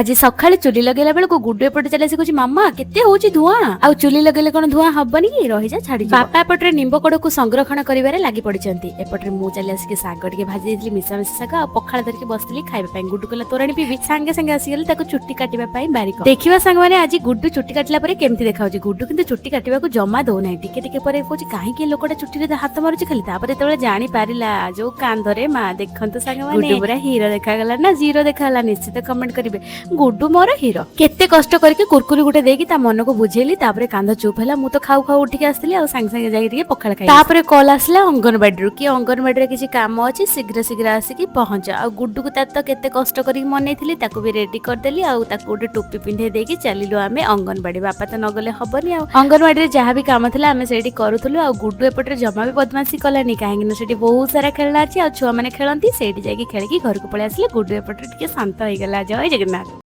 ଆଜି ସକାଳେ ଚୁଲି ଲଗେଇଲା ବେଳକୁ ଗୁଡୁ ଏପଟେ ଚାଲି ଆସି କହୁଛି, ମାମା, କେତେ ହଉଛି ଧୂଆଁ? ଆଉ ଚୁଲି ଲଗେଇଲେ କଣ ଧୂଆଁ ହବନି କି? ରହିଯା, ଛାଡିଯିବ। ବାପା ଏପଟରେ ନିମ୍ବ କଡକୁ ସଂରକ୍ଷଣ କରିବାରେ ଲାଗି ପଡିଛନ୍ତି। ଏପଟରେ ମୁଁ ଚାଲି ଆସିକି ଶାଗ ଟିକେ ଭାଜି ଦେଇଥିଲି, ମିଶାମିଶି ଶାଗ, ଆଉ ପଖାଳ ଧରିକି ବସିଥିଲି ଖାଇବା ପାଇଁ। ଗୁଡୁ କହିଲା, ତୋରାଣି ପିଇବି। ସାଙ୍ଗେ ସାଙ୍ଗେ ଆସିଗଲି ତାକୁ ଚୁଟି କାଟିବା ପାଇଁ ବାରିକ। ଦେଖିବା ସାଙ୍ଗମାନେ, ଆଜି ଗୁଡୁ ଚୁଟି କାଟିଲା ପରେ କେମିତି ଦେଖାଯାଉଛି। ଗୁଡୁ କିନ୍ତୁ ଚୁଟି କାଟିବାକୁ ଜମା ଦଉନାହିଁ। ଟିକେ ଟିକେ ପରେ କହୁଛି, କାହିଁକି ଏ ଲୋକଟା ଚୁଟିରେ ହାତ ମାରୁଛି ଖାଲି? ତାପରେ ଯେତେବେଳେ ଜାଣିପାରିଲା, ଯୋଉ କାନ୍ଧରେ ମା! ଦେଖନ୍ତୁ ସାଙ୍ଗମାନେ, ଗୁଡୁ ପୁରା ହିରୋ ଦେଖାଗଲା ନା ଜିରୋ ଦେଖାଗଲା? ନିଶ୍ଚିତ କମେଣ୍ଟ କରିବେ। ଗୁଡୁ ମୋର ହିରୋ। କେତେ କଷ୍ଟ କରିକି କୁରକୁରି ଗୋଟେ ଦେଇକି ତା ମନକୁ ବୁଝେଇଲି, ତାପରେ କାନ୍ଦ ଚୁପ୍ ହେଲା। ମୁଁ ତ ଖାଉ ଖାଉ ଉଠିକି ଆସିଥିଲି ଆଉ ସାଙ୍ଗେ ସାଙ୍ଗେ ଯାଇକି ଟିକେ ପଖାଳ ଖାଇ। ତାପରେ କଲ୍ ଆସିଲା ଅଙ୍ଗନବାଡିରୁ କି ଅଙ୍ଗନବାଡିରେ କିଛି କାମ ଅଛି, ଶୀଘ୍ର ଶୀଘ୍ର ଆସିକି ପହଞ୍ଚ। ଆଉ ଗୁଡୁକୁ ତାର ତ କେତେ କଷ୍ଟ କରିକି ମନେଇଥିଲି, ତାକୁ ବି ରେଡି କରିଦେଲି ଆଉ ତାକୁ ଗୋଟେ ଟୋପି ପିନ୍ଧେଇ ଦେଇକି ଚାଲିଲୁ ଆମେ ଅଙ୍ଗନବାଡି। ବାପା ତ ନଗଲେ ହବନି। ଆଉ ଅଙ୍ଗନବାଡିରେ ଯାହା ବି କାମ ଥିଲା, ଆମେ ସେଇଠି କରୁଥିଲୁ। ଆଉ ଗୁଡୁ ଏପଟରେ ଜମା ବି ବଦମାସି କଲାନି, କାହିଁକି ନା ସେଠି ବହୁତ ସାରା ଖେଳନା ଅଛି ଆଉ ଛୁଆମାନେ ଖେଳନ୍ତି। ସେଇଠି ଯାଇକି ଖେଳିକି ଘରକୁ ପଳେଇ ଆସିଲେ। ଗୁଡୁ ଏପଟରେ ଟିକେ ଶାନ୍ତ ହେଇଗଲା। ଜୟ ଜଗନ୍ନାଥ।